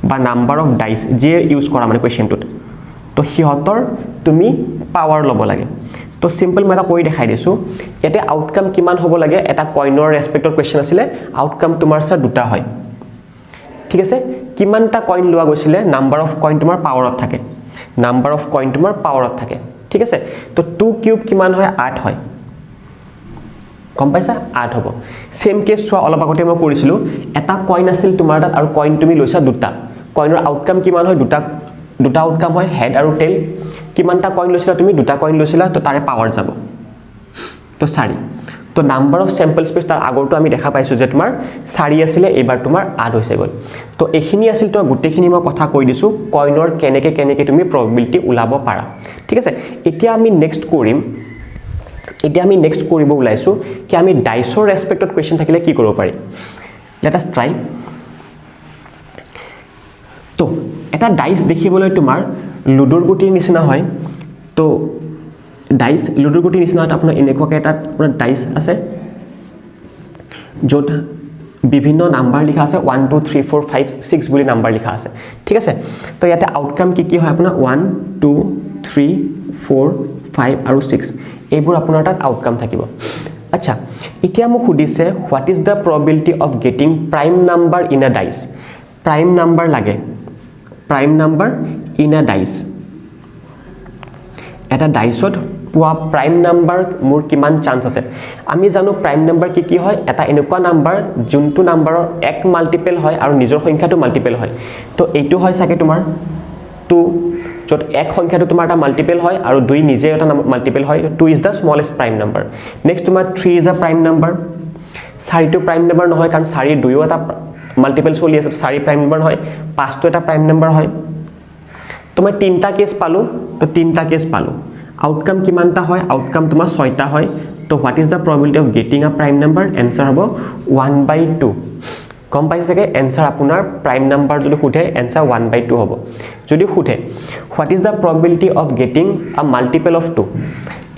বা নাম্বাৰ অফ ডাইচ যিয়ে ইউজ কৰা মানে কুৱেশ্যনটোত, তো সিহঁতৰ তুমি পাৱাৰ ল'ব লাগে। তো চিম্পল মই এটা কৰি দেখাই দিছোঁ। ইয়াতে আউটকাম কিমান হ'ব লাগে? এটা কইনৰ ৰেচপেক্টৰ কুৱেশ্যন আছিলে। আউটকাম তোমাৰ ছাৰ দুটা হয়। ঠিক আছে। কিমানটা কইন লোৱা গৈছিলে? নাম্বাৰ অফ কইন তোমাৰ পাৱাৰত থাকে, নাম্বাৰ অফ কইন তোমাৰ পাৱাৰত থাকে। ঠিক আছে। তো টু কিউব কিমান হয়? আঠ হয়। গম পাইছা? আঠ হ'ব। ছেম কেছ চোৱা, অলপ আগতে মই কৰিছিলোঁ। এটা কইন আছিল তোমাৰ তাত আৰু কইন তুমি লৈছা দুটা। কইনৰ আউটকাম কিমান হয়? দুটা, দুটা আউটকাম হয়, হেড আৰু টেল। কিমানটা কইন লৈছিলা তুমি? দুটা কইন লৈছিলা, তো তাৰে পাৱাৰ যাব, তো চাৰি। তো নাম্বাৰ অফ চেম্পল স্পেচ তাৰ আগৰটো আমি দেখা পাইছোঁ যে তোমাৰ চাৰি আছিলে, এইবাৰ তোমাৰ আঠ হৈছে গ'ল। তো এইখিনি আছিল তোমাৰ গোটেইখিনি মই কথা কৈ দিছোঁ কইনৰ কেনেকৈ কেনেকৈ তুমি প্ৰবেবিলিটি ওলাব পাৰা। ঠিক আছে। এতিয়া আমি নেক্সট কৰিব ওলাইছোঁ কি আমি ডাইচৰ ৰেচপেক্টত কুৱেশ্যন থাকিলে কি কৰিব পাৰি। Let us try. তো এটা ডাইচ দেখিবলৈ তোমাৰ লুডুৰ গুটিৰ নিচিনা হয়। তো ডাইচ লুডুৰ গুটিৰ নিচিনা হয়। আপোনাৰ এনেকুৱাকৈ এটা আপোনাৰ ডাইচ আছে, য'ত বিভিন্ন নাম্বাৰ লিখা আছে, 1, 2, 3, 4, 5, 6 বুলি নাম্বাৰ লিখা আছে। ঠিক আছে। তো ইয়াতে আউটকাম কি কি হয় আপোনাৰ? 1, 2, 3, 4, 5 আৰু 6, এইবোৰ আপোনাৰ তাত আউটকাম থাকিব। আচ্ছা, এতিয়া মোক সুধিছে, what is the probability of getting prime number in a dice? Prime number লাগে, prime number in a dice. এটা ডাইচত পোৱা প্ৰাইম নাম্বাৰ মোৰ কিমান চান্স আছে। আমি জানো প্ৰাইম নাম্বাৰ কি কি হয়, এটা এনেকুৱা নাম্বাৰ যোনটো নাম্বাৰৰ এক মাল্টিপল হয় আৰু নিজৰ সংখ্যাটো মাল্টিপল হয়। তো এইটো হয় চাগে তোমাৰ 2, য'ত এক সংখ্যাটো তোমাৰ এটা মাল্টিপল হয় আৰু 2 নিজে এটা মাল্টিপল হয়। 2 is the smallest prime number. Next তোমাৰ 3 is a prime number. 4টো prime number নহয়, কাৰণ 4 2ও এটা মাল্টিপল চলি আছে, 4 প্ৰাইম নাম্বাৰ নহয়। 5টো এটা প্ৰাইম নাম্বাৰ হয়। তো মই 3টা কেছ পালোঁ, তো 3টা কেছ পালোঁ। আউটকাম কিমানটা হয়? আউটকাম তোমাৰ 6টা হয়। তো what is the probability of getting a prime number? Answer হ'ব 1/2। গম পাইছে চাগে? এনচাৰ আপোনাৰ প্ৰাইম নাম্বাৰ যদি সোধে এনচাৰ 1/2 হ'ব। যদি সোধে what is the probability of getting a multiple of 2,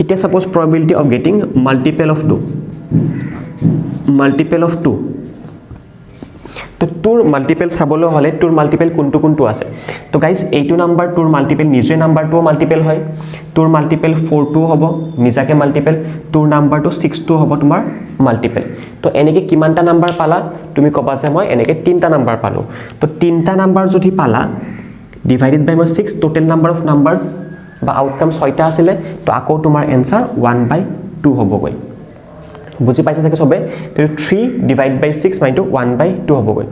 এতিয়া suppose probability of getting multiple of 2, multiple of 2, তো 2ৰ মাল্টিপল চাবলৈ হ'লে 2ৰ মাল্টিপল কোনটো কোনটো আছে। তো গাইজ এইটো নাম্বাৰ 2ৰ মাল্টিপল, নিজে নাম্বাৰটোও মাল্টিপল হয়, 2ৰ মাল্টিপল 4টোও হ'ব নিজাকৈ মাল্টিপল, 2ৰ নাম্বাৰটো 6টোও হ'ব তোমাৰ মাল্টিপল। তো এনেকৈ কিমানটা নাম্বাৰ পালা? তুমি ক'বা যে মই এনেকৈ 3টা নাম্বাৰ পালোঁ। তো 3টা নাম্বাৰ যদি পালা ডিভাইডেড বাই মই 6, টোটেল নাম্বাৰ অফ নাম্বাৰ্ছ বা আউটকাম 6টা আছিলে, তো আকৌ তোমাৰ এনচাৰ 1/2 হ'বগৈ। বুজি পাইছে চাগে চবে? তো 3 ডিভাইড বাই 6 মাইনটো 1/2 হ'বগৈ।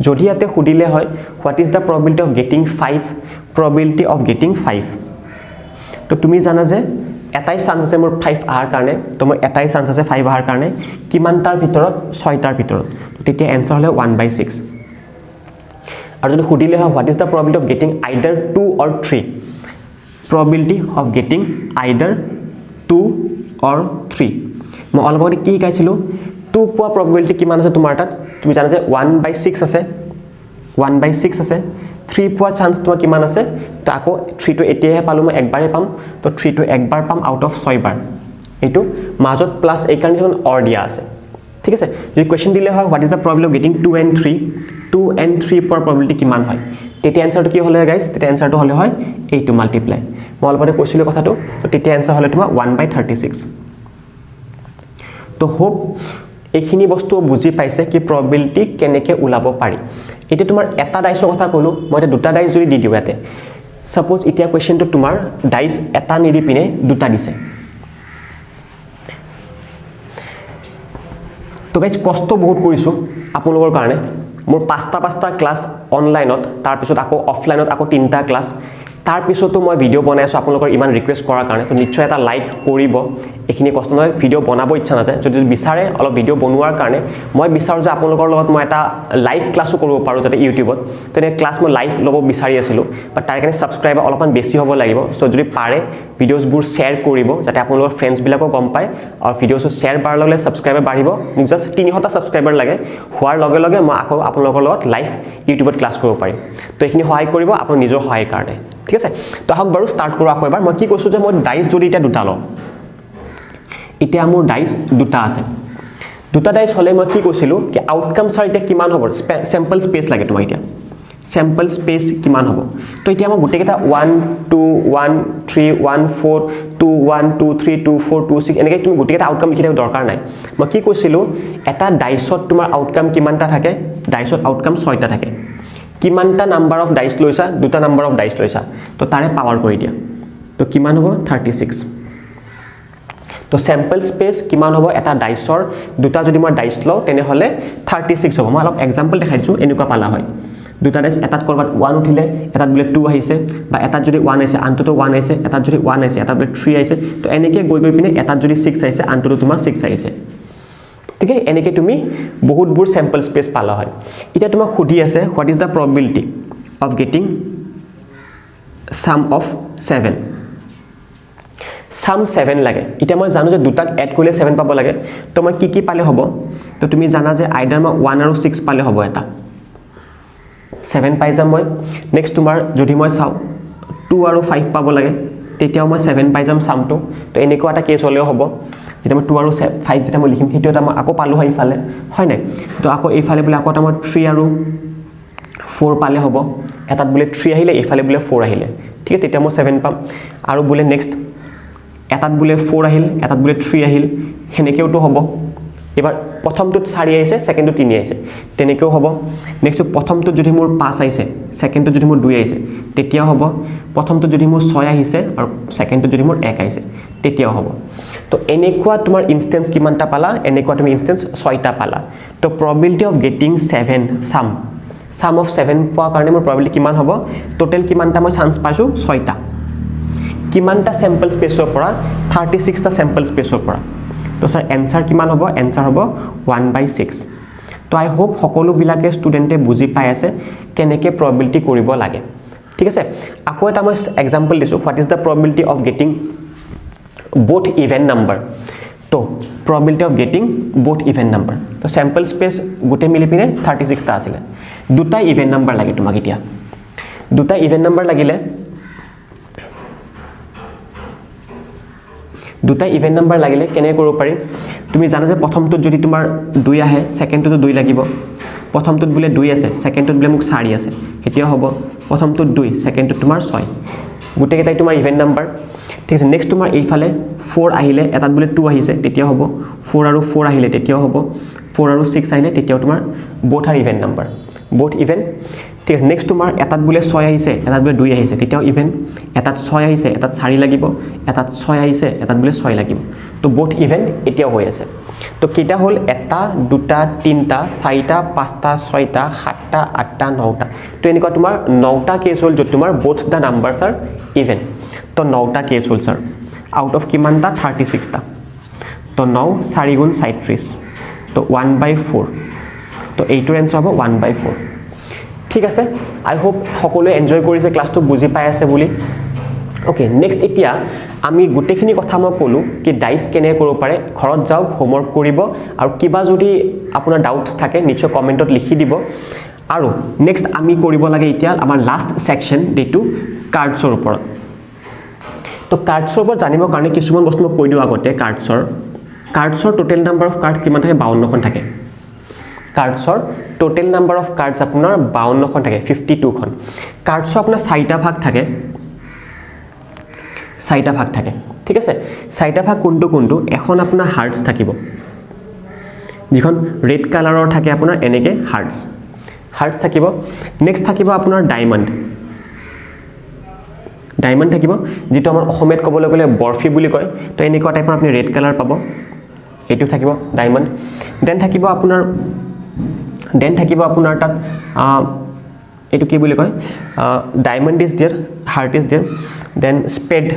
যদি ইয়াতে সুধিলে হয় what is the probability of getting 5, probability of getting 5, তো তুমি জানা যে এটাই চান্স আছে মোৰ 5 অহাৰ কাৰণে, তো মোৰ এটাই চান্স আছে 5 অহাৰ কাৰণে, কিমানটাৰ ভিতৰত? 6টাৰ ভিতৰত। তেতিয়া এনচাৰ হ'লে 1/6। আৰু যদি সুধিলে হয় what is the probability of getting either 2 or 3, probability of getting either 2 or 3, মই অলপ আগতে কি শিকাইছিলোঁ? 2 পোৱা প্ৰবেবিলিটি কিমান আছে তোমাৰ তাত? তুমি জানা যে 1/6 আছে, 1/6 আছে। 3 পোৱা চান্স তোমাৰ কিমান আছে? তো আকৌ 3টো এতিয়াহে পালোঁ মই, একবাৰেই পাম, তো 3টো একবাৰ পাম আউট অফ 6বাৰ। এইটো মাজত প্লাছ এইকাৰণে কিছুমান অৰ দিয়া আছে, ঠিক আছে। যদি কুৱেশ্যন দিলে হয় what is the probability of getting 2 and 3, 2 and 3 পোৱাৰ প্ৰবেবিলিটি কিমান হয়, তেতিয়া এনচাৰটো কি হ'লে হয় গাইজ? তেতিয়া এনচাৰটো হ'লে হয় এইটো মাল্টিপ্লাই, মই অলপতে কৈছিলোঁ কথাটো। তো তেতিয়া এনচাৰ হ'লে তোমাৰ 1/36। তো হোপ এইখিনি বস্তু বুজি পাইছে কি প্ৰবেবিলিটি কেনেকৈ ওলাব পাৰি। এতিয়া তোমাৰ এটা ডাইচৰ কথা ক'লোঁ মই, এতিয়া দুটা ডাইচ যদি দি দিওঁ ইয়াতে, ছাপ'জ এতিয়া কুৱেশ্যনটো তোমাৰ ডাইচ এটা নিদি পিনে দুটা দিছে। তো গাইজ কষ্ট বহুত কৰিছোঁ আপোনালোকৰ কাৰণে, মোৰ 5টা ক্লাছ অনলাইনত, তাৰপিছত আকৌ অফলাইনত আকৌ 3টা ক্লাছ, তাৰপিছতো মই ভিডিঅ' বনাই আছোঁ আপোনালোকৰ ইমান ৰিকুৱেষ্ট কৰাৰ কাৰণে। তো নিশ্চয় এটা লাইক কৰিব, এইখিনি কষ্ট নহয়, ভিডিঅ' বনাব ইচ্ছা নাযায়, যদি বিচাৰে অলপ ভিডিঅ' বনোৱাৰ কাৰণে মই বিচাৰোঁ যে আপোনালোকৰ লগত মই এটা লাইভ ক্লাছো কৰিব পাৰোঁ যাতে ইউটিউবত। তো এনে ক্লাছ মই লাইভ ল'ব বিচাৰি আছিলোঁ, বাট তাৰ কাৰণে ছাবস্ক্ৰাইবাৰ অলপমান বেছি হ'ব লাগিব। চ' যদি পাৰে ভিডিঅ'ছবোৰ শ্বেয়াৰ কৰিব যাতে আপোনালোকৰ ফ্ৰেণ্ডছবিলাকো গম পায়, আৰু ভিডিঅ'ছবোৰ শ্বেয়াৰ বাঢ়াৰ লগে লগে ছাবস্ক্ৰাইবাৰ বাঢ়িব। মোক জাষ্ট 300টা ছাবস্ক্ৰাইবাৰ লাগে, হোৱাৰ লগে লগে মই আকৌ আপোনালোকৰ লগত লাইভ ইউটিউবত ক্লাছ কৰিব পাৰিম। তো এইখিনি সহায় কৰিব আপোনাৰ নিজৰ সহায়ৰ কাৰণে, ঠিক আছে। তো আহক বাৰু ষ্টাৰ্ট কৰোঁ আকৌ এবাৰ। মই কি কৈছোঁ যে মই ডাইচ যদি এতিয়া দুটা লওঁ, এতিয়া মোৰ ডাইচ দুটা আছে, দুটা ডাইচ হ'লে মই কি কৈছিলোঁ কি আউটকাম ছাৰ এতিয়া কিমান হ'ব, চেম্পল স্পেচ লাগে তোমাক, এতিয়া চেম্পল স্পেচ কিমান হ'ব। তো এতিয়া মই গোটেইকেইটা 1 2 1 3 1 4 2 1 2 3 2 4 2 6 এনেকৈ তুমি গোটেইকেইটা আউটকাম লিখি থাকিব দৰকাৰ নাই। মই কি কৈছিলোঁ, এটা ডাইচত তোমাৰ আউটকাম কিমানটা থাকে? ডাইচত আউটকাম 6টা থাকে। কিমানটা নাম্বাৰ অফ ডাইচ লৈছা? দুটা নাম্বাৰ অফ ডাইচ লৈছা, তো তাৰে পাৱাৰ কৰি দিয়া, তো কিমান হ'ব? 36। তো চেম্পল স্পেচ কিমান হ'ব এটা ডাইচৰ? দুটা যদি মই ডাইচ লওঁ তেনেহ'লে 36 হ'ব। মই অলপ এক্সাম্পল দেখাই দিছোঁ, এনেকুৱা পালা হয় দুটা ডাইচ, এটাত ক'ৰবাত 1 উঠিলে, এটাত বোলে 2 আহিছে, বা এটাত যদি 1 আহিছে আনটোতো 1 আহিছে, এটাত যদি 1 আহিছে এটাত বোলে 3 আহিছে। তো এনেকৈ গৈ গৈ পিনে এটাত যদি 6 আহিছে আনটোতো তোমাৰ 6 আহিছে। ঠিক আছে, এনেকৈ তুমি বহুতবোৰ চেম্পল স্পেচ পালা হয়। এতিয়া তোমাক সুধি আছে what is the probability of getting sum of 7, sum 7 লাগে। এতিয়া মই জানো যে দুটাক এড কৰিলে 7 পাব লাগে, তো মই কি কি পালে হ'ব? তো তুমি জানা যে আইডাৰ মই 1 আৰু 6 পালে হ'ব, এটা 7 পাই যাম মই। নেক্সট তোমাৰ যদি মই চাওঁ 2 আৰু 5 পাব লাগে, তেতিয়াও মই 7 পাই যাম চামটো। তো এনেকুৱা এটা কেছ হ'লেও হ'ব, যেতিয়া মই 2 আৰু 5 যেতিয়া মই লিখিম সেইটো এটা মই আকৌ পালোঁ হয় ইফালে, হয় নাই? তো আকৌ এইফালে বোলে আকৌ এটা মই 3 আৰু 4 পালে হ'ব, এটাত বোলে 3 আহিলে এইফালে বোলে 4 আহিলে, ঠিক আছে, তেতিয়া মই 7 পাম। আৰু বোলে নেক্সট এটাত বোলে 4 আহিল এটাত বোলে 3 আহিল, সেনেকৈওতো হ'ব। এইবাৰ প্ৰথমটোত 4 আহিছে, ছেকেণ্ডটোত 3 আহিছে, তেনেকৈও হ'ব। নেক্সট প্ৰথমটোত যদি মোৰ 5 আহিছে, ছেকেণ্ডটোত যদি মোৰ 2 আহিছে, তেতিয়াও হ'ব। প্ৰথমটোত যদি মোৰ 6 আহিছে আৰু ছেকেণ্ডটোত যদি মোৰ 1 আহিছে, তেতিয়াও হ'ব। তো এনেকুৱা তোমাৰ ইনষ্টেঞ্চ কিমানটা পালা? এনেকুৱা তুমি ইনষ্টেঞ্চ 6টা পালা। তো probability of getting 7 sum of 7 পোৱাৰ কাৰণে মোৰ প্ৰবেবিলিটি কিমান হ'ব? টোটেল কিমানটা মই চান্স পাইছোঁ? 6টা। কিমানটা চেম্পল স্পেচৰ পৰা? 36টা চেম্পল স্পেচৰ পৰা। তো ছাৰ এনচাৰ কিমান হ'ব? এনচাৰ হ'ব 1/6। তো আই হোপ সকলোবিলাকে ষ্টুডেণ্টে বুজি পাই আছে কেনেকৈ প্ৰবেবিলিটি কৰিব লাগে। ঠিক আছে, আকৌ এটা মই এক্সাম্পল দিছোঁ, what is the probability of getting both even number. তো probability of getting both even number, তো চেম্পল স্পেচ গোটেই মিলি পিনে 36টা আছিলে, দুটা ইভেন নাম্বাৰ লাগে তোমাক। এতিয়া দুটা ইভেন নাম্বাৰ লাগিলে, দুটা ইভেন নাম্বাৰ লাগিলে কেনেকৈ কৰিব পাৰি? তুমি জানা যে প্ৰথমটোত যদি তোমাৰ 2 আহে, ছেকেণ্ডটোতো 2 লাগিব। প্ৰথমটোত বোলে 2 আছে, ছেকেণ্ডটোত বোলে মোক 4 আছে, এতিয়াও হ'ব। প্ৰথমটোত 2, ছেকেণ্ডটোত তোমাৰ 6, গোটেইকেইটাই তোমাৰ ইভেন নাম্বাৰ। ঠিক আছে, নেক্সট তোমাৰ এইফালে 4 আহিলে, এটাত বোলে 2 আহিছে, তেতিয়াও হ'ব। 4 আৰু 4 আহিলে তেতিয়াও হ'ব। 4 আৰু 6 আহিলে তেতিয়াও তোমাৰ both are even number, both even. ঠিক আছে, নেক্সট তোমাৰ এটাত বোলে 6 আহিছে, এটাত বোলে 2 আহিছে, তেতিয়াও ইভেন। এটাত 6 আহিছে, এটাত 4 লাগিব, এটাত 6 আহিছে, এটাত বোলে 6 লাগিব। তো বোথ ইভেন এতিয়াও হৈ আছে। তো কেইটা হ'ল? 1, 2, 3, 4, 5, 6, 7, 8, 9টা। তো এনেকুৱা তোমাৰ 9টা কেছ হ'ল য'ত তোমাৰ both the numbers are even. তো 9টা কেছ হ'ল ছাৰ, আউট অফ কিমানটা? 36টা। তো 9 4 গুণ 37, তো 1/4। তো এইটোৰ এনচাৰ হ'ব 1/4। ঠিক আছে, আই হোপ সকলোৱে এনজয় কৰিছে ক্লাছটো, বুজি পাই আছে বুলি। অ'কে, নেক্সট এতিয়া আমি গোটেইখিনি কথা মই ক'লোঁ কি ডাইচ কেনেকৈ কৰিব পাৰে। ঘৰত যাওক, হোমৱৰ্ক কৰিব, আৰু কিবা যদি আপোনাৰ ডাউটছ থাকে নিশ্চয় কমেণ্টত লিখি দিব। আৰু নেক্সট আমি কৰিব লাগে এতিয়া আমাৰ লাষ্ট ছেকশ্যন, যিটো কাৰ্ডছৰ ওপৰত। তো কাৰ্ডছৰ ওপৰত জানিবৰ কাৰণে কিছুমান বস্তু মই কৈ দিওঁ আগতে। কাৰ্ডছৰ টোটেল নাম্বাৰ অফ কাৰ্ডছ কিমান থাকে? 52খন থাকে। কাৰ্ডছৰ টোটেল নাম্বাৰ অফ কাৰ্ডছ আপোনাৰ 52খন থাকে, 52খন। কাৰ্ডছৰ আপোনাৰ 4টা ভাগ থাকে, 4টা ভাগ থাকে। ঠিক আছে, 4টা ভাগ কোনটো কোনটো? এখন আপোনাৰ হাৰ্টছ থাকিব, যিখন ৰেড কালাৰৰ থাকে আপোনাৰ, এনেকৈ হাৰ্টছ থাকিব। নেক্সট থাকিব আপোনাৰ ডায়মণ্ড, ডায়মণ্ড থাকিব, যিটো আমাৰ অসমীয়াত ক'বলৈ গ'লে বৰফি বুলি কয়। তো এনেকুৱা টাইপৰ আপুনি ৰেড কালাৰ পাব, এইটো থাকিব ডায়মণ্ড। Then থাকিব আপোনাৰ তাত এইটো কি বুলি কয়, diamond is there, heart is there, then spade,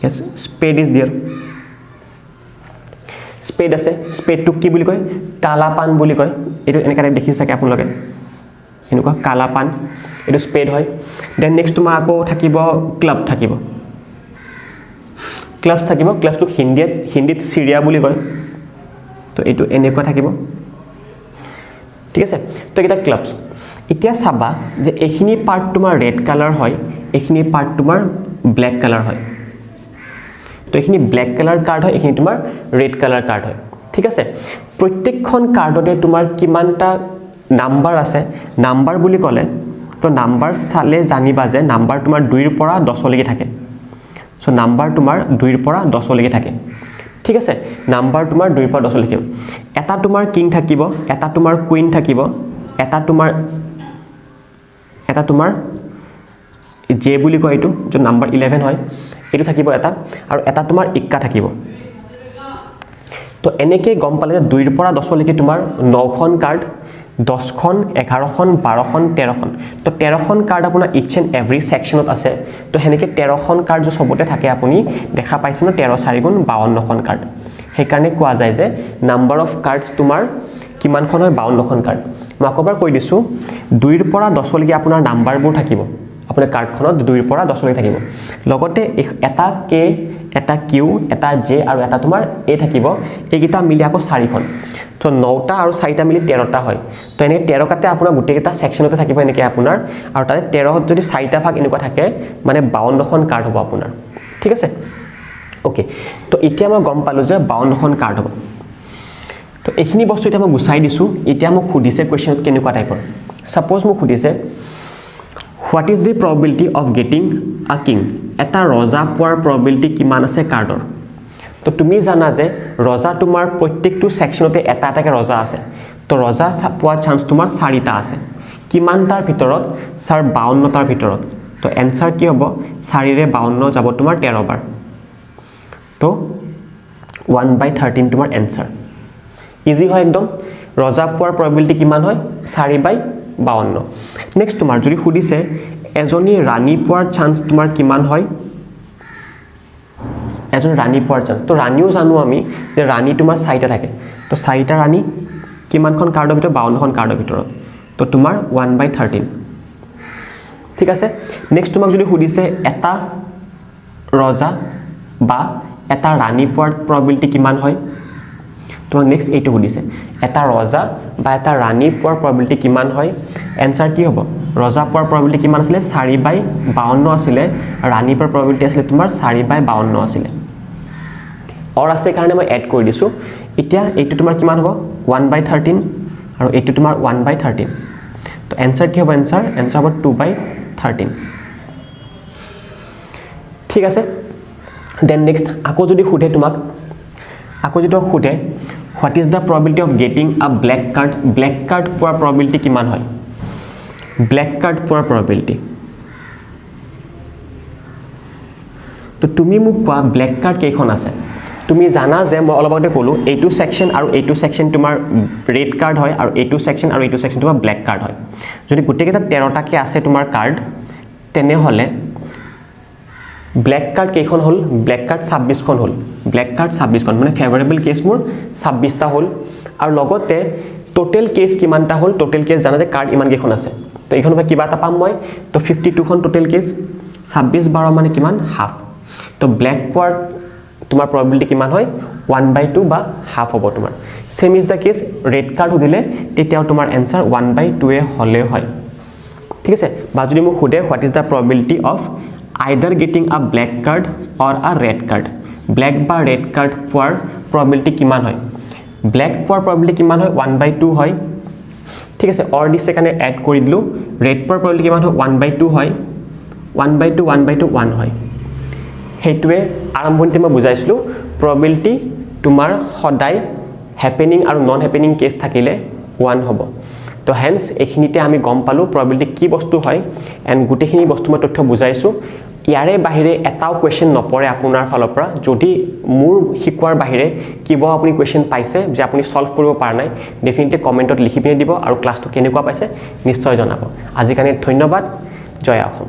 yes spade is there, spade আছে। স্পেডটোক কি বুলি কয়? কালাপান বুলি কয়। এইটো এনেকুৱা টাইপ দেখিছে চাগে আপোনালোকে, এনেকুৱা কালাপান, এইটো স্পেড হয়। Then next তোমাৰ আকৌ থাকিব ক্লাব থাকিব, ক্লাবছ থাকিব। ক্লাবছটোক হিন্দীত চিৰিয়া বুলি কয়। তো এইটো এনেকুৱা থাকিব। ঠিক আছে, তো এইকেইটা ক্লাবছ। এতিয়া চাবা যে এইখিনি পাৰ্ট তোমাৰ ৰেড কালাৰ হয়, এইখিনি পাৰ্ট তোমাৰ ব্লেক কালাৰ হয়। তো এইখিনি ব্লেক কালাৰ কাৰ্ড হয়, এইখিনি তোমাৰ ৰেড কালাৰ কাৰ্ড হয়। ঠিক আছে, প্ৰত্যেকখন কাৰ্ডতে তোমাৰ কিমানটা নাম্বাৰ আছে? নাম্বাৰ বুলি ক'লে তো নাম্বাৰ চালে জানিবা যে নাম্বাৰ তোমাৰ 2ৰ পৰা 10লৈকে থাকে। চ' নাম্বাৰ তোমাৰ 2ৰ পৰা 10লৈকে থাকে। ঠিক আছে, নাম্বাৰ তোমাৰ 2ৰ পৰা 10লৈকে থাকিব। এটা তোমাৰ কিং থাকিব, এটা তোমাৰ কুইন থাকিব, এটা তোমাৰ জে বুলি কয়, এইটো যোন নাম্বাৰ 11 হয়, এইটো থাকিব এটা, আৰু এটা তোমাৰ ইক্কা থাকিব। তো এনেকৈ গম পালে যে 2ৰ পৰা 10লৈকে তোমাৰ 9খন কাৰ্ড, 10খন, 11খন, 12খন, 13খন। তো 13খন কাৰ্ড আপোনাৰ ইচ এণ্ড এভৰি ছেকশ্যনত আছে। তো সেনেকৈ 13খন কাৰ্ড जो চবতে থাকে, আপুনি দেখা পাইছে ন, 13 4 গুণ 52খন কাৰ্ড। সেইকাৰণে কোৱা যায় যে নাম্বাৰ অফ কাৰ্ডছ তোমাৰ কিমানখন হয়? 52খন কাৰ্ড। মই আকৌ এবাৰ কৈ দিছোঁ, 2ৰ পৰা 10লৈকে আপোনাৰ নাম্বাৰবোৰ থাকিব, আপোনাৰ কাৰ্ডখনত 2ৰ পৰা 10লৈকে থাকিব। লগতে এটা কে, এটা কিউ, এটা জে আৰু এটা তোমাৰ এ থাকিব। এইকেইটা মিলি আকৌ 4খন। তো 9টা আৰু 4টা মিলি 13টা হয়। তো এনেকৈ 13টাতে আপোনাৰ গোটেইকেইটা ছেকশ্যনতে থাকিব এনেকৈ আপোনাৰ, আৰু তাতে 13ত যদি 4টা ভাগ এনেকুৱা থাকে, মানে 52খন কাৰ্ড হ'ব আপোনাৰ। ঠিক আছে, অ'কে। তো এতিয়া মই গম পালোঁ যে 52খন কাৰ্ড হ'ব। তো এইখিনি বস্তু এতিয়া মই গুচাই দিছোঁ। এতিয়া মোক সুধিছে কুৱেশ্যনত কেনেকুৱা টাইপৰ। ছাপ'জ মোক সুধিছে what is the probability of getting a king, এটা ৰজা পোৱাৰ প্ৰবেবিলিটি কিমান আছে কাৰ্ডৰ। তো তুমি জানা যে ৰজা তোমাৰ প্ৰত্যেকটো ছেকশ্যনতে এটা এটাকৈ ৰজা আছে। তো ৰজা পোৱা চান্স তোমাৰ চাৰিটা আছে। কিমানটাৰ ভিতৰত ছাৰ? 52টাৰ ভিতৰত। তো এনচাৰ কি হ'ব? চাৰিৰে 52 যাব তোমাৰ 13 বাৰ। তো 1/13 তোমাৰ এনচাৰ। ইজি হয় একদম। ৰজা পোৱাৰ প্ৰবেবিলিটি কিমান হয়? 4/52। নেক্সট তোমাৰ যদি সুধিছে এজনী ৰাণী পোৱাৰ চান্স তোমাৰ কিমান হয়, এজন ৰাণী পোৱাৰ চান্স, তো ৰাণীও জানো আমি যে ৰাণী তোমাৰ চাৰিটা থাকে। তো চাৰিটা ৰাণী কিমানখন কাৰ্ডৰ ভিতৰত? 52খন কাৰ্ডৰ ভিতৰত। তো তোমাৰ 1/13। ঠিক আছে। নেক্সট তোমাক যদি সুধিছে এটা ৰজা বা এটা ৰাণী পোৱাৰ প্ৰবেবিলিটি কিমান হয়, তোমাক নেক্সট এইটো সুধিছে, এটা ৰজা বা এটা ৰাণী পোৱাৰ প্ৰবেবিলিটি কিমান হয়। এনচাৰ কি হ'ব? ৰজা পোৱাৰ প্ৰবেবিলিটি কিমান আছিলে? 4/52 আছিলে। ৰাণী পোৱাৰ প্ৰবেবিলিটি আছিলে তোমাৰ 4/52 আছিলে। অৰ আছে কাৰণে মই এড কৰি দিছোঁ। এতিয়া এইটো তোমাৰ কিমান হ'ব? 1/13 আৰু এইটো তোমাৰ 1/13। তো এনচাৰ কি হ'ব? এনচাৰ হ'ব 2/13। ঠিক আছে। Then next আকৌ যদি সোধে তোমাক, আকৌ যদি তোমাক সোধে what is the probability of getting a black card, black card পোৱাৰ প্ৰবেবিলিটি কিমান হয়? ব্লেক কাৰ্ড পোৱাৰ প্ৰবেবিলিটি, তো তুমি মোক কোৱা ব্লেক কাৰ্ড কেইখন আছে? তুমি জানা যে মই অলপ আগতে ক'লোঁ এইটো ছেকশ্যন আৰু এইটো ছেকশ্যন তোমাৰ ৰেড কাৰ্ড হয় আৰু এইটো ছেকশ্যন আৰু এইটো ছেকশ্যন তোমাৰ ব্লেক কাৰ্ড হয়। যদি গোটেইকেইটা 13টাকৈ আছে তোমাৰ কাৰ্ড, তেনেহ'লে ব্লেক কাৰ্ড কেইখন হ'ল? ব্লেক কাৰ্ড 26খন হ'ল। ব্লেক কাৰ্ড 26খন মানে ফেভাৰেবল কেছ মোৰ 26টা হ'ল। আৰু লগতে টোটেল কেছ কিমানটা হ'ল? টোটেল কেছ জানা যে কাৰ্ড ইমান কেইখন আছে, তো এইখনৰ পৰা কিবা এটা পাম মই। তো 52খন টোটেল কেছ, 26 12 মানে কিমান? হাফ। তো ব্লেক পোৱাৰ তোমাৰ প্ৰবেবিলিটি কিমান হয়? 1/2 বা হাফ হ'ব তোমাৰ। Same is the case red card সুধিলে তেতিয়াও তোমাৰ এনচাৰ 1/2 হ'লে হয়। ঠিক আছে। বা যদি মোক সোধে what is the probability of either getting a black card or a red card, black বা ৰেড কাৰ্ড পোৱাৰ প্ৰবেবিলিটি কিমান হয়? ব্লেক পোৱাৰ প্ৰবেবিলিটি কিমান হয়? 1/2 হয়। ঠিক আছে। অৰ দিছে কাৰণে এড কৰি দিলোঁ। ৰেড পোৱাৰ প্ৰবেবিলিটি কিমান হয়? 1/2 হয়। 1/2 1/2 1 হয়। সেইটোৱে আৰম্ভণিতে মই বুজাইছিলোঁ, প্ৰবেবিলিটি তোমাৰ সদায় হেপেনিং আৰু নন হেপেনিং কেছ থাকিলে 1 হ'ব। তো হেন্স এইখিনিতে আমি গম পালোঁ প্ৰবেবিলিটি কি বস্তু হয় এণ্ড গোটেইখিনি বস্তু মই তথ্য বুজাইছোঁ। ইয়াৰে বাহিৰে এটাও কুৱেশ্যন নপৰে আপোনাৰ ফালৰ পৰা। যদি মোৰ শিকোৱাৰ বাহিৰে কিবা আপুনি কুৱেশ্যন পাইছে যে আপুনি ছল্ভ কৰিব পৰা নাই, ডেফিনেটলি কমেণ্টত লিখি পিনে দিব আৰু ক্লাছটো কেনেকুৱা পাইছে নিশ্চয় জনাব। আজিৰ কাৰণে ধন্যবাদ। জয় অসম।